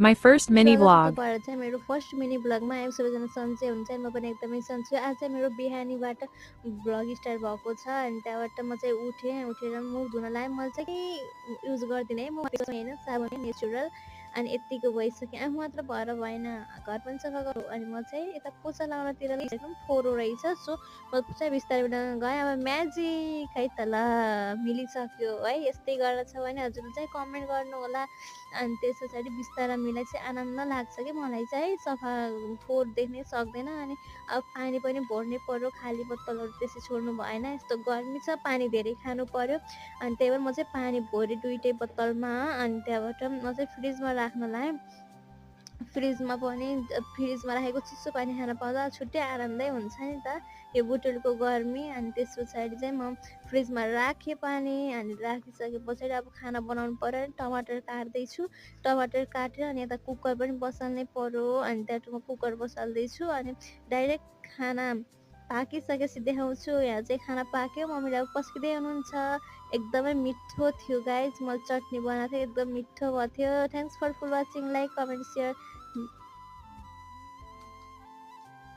My first mini vlog. स्वागत छ मेरो फर्स्ट मिनी ब्लगमा। आयो सबैजना सन्चै हुन्छ नि, म पनि एकदमै सन्चै छु। आज चाहिँ मेरो बिहानीबाट ब्लग स्टार्ट भएको छ। अनि त्यहाँबाट म चाहिँ उठेर मुख धुन लाएँ। मैले चाहिँ युज गर्दिनँ है, म होइन साबुन नेचुरल। अनि यत्तिको भइसक्यो, आफू मात्र भएर भएन, घर पनि सफा गरौँ। अनि म चाहिँ यता पोचा लगाउनतिर एकदम फोहोरो रहेछ। सो म चाहिँ बिस्तारै गएँ। अब म्याजिक है त ल मिलिसक्यो है। यस्तै गरेर छ भने हजुरले चाहिँ कमेन्ट गर्नु होला। अनि त्यस पछाडि बिस्तारा मिलाई चाहिँ आनन्द लाग्छ कि मलाई चाहिँ सफा फोहोर देख्नै सक्दैन। अनि अब पानी पनि भर्नै पर्यो, खाली बोतलहरू त्यसै छोड्नु भएन, यस्तो गर्मी छ, पानी धेरै खानु पर्यो। अनि त्यही भएर म चाहिँ पानी भरेँ दुइटै बोतलमा। अनि त्यहाँबाट म चाहिँ फ्रिजमा राख्न लाएँ। फ्रिजमा राखेको चिसो पानी खान पाउँदा छुट्टै आनन्दै हुन्छ नि त, यो बुटुलको गर्मी। अनि त्यस पछाडि चाहिँ म फ्रिजमा राखेँ पानी। अनि राखिसके पछाडि अब खाना बनाउनु पऱ्यो। टमाटर काट्दैछु, टमाटर काटेर अनि यता कुकर पनि बसाल्नै पर्यो। अनि त्यहाँबाट म कुकर बसाल्दैछु। अनि डाइरेक्ट खाना पाकिसकेपछि देखाउँछु। यहाँ चाहिँ खाना पाक्यो, मम्मीले अब पस्किँदै हुनुहुन्छ। एकदमै मिठो थियो गाइज, मैले चटनी बनाएको थिएँ, एकदम मिठो भएको थियो। Thanks for watching, like comment share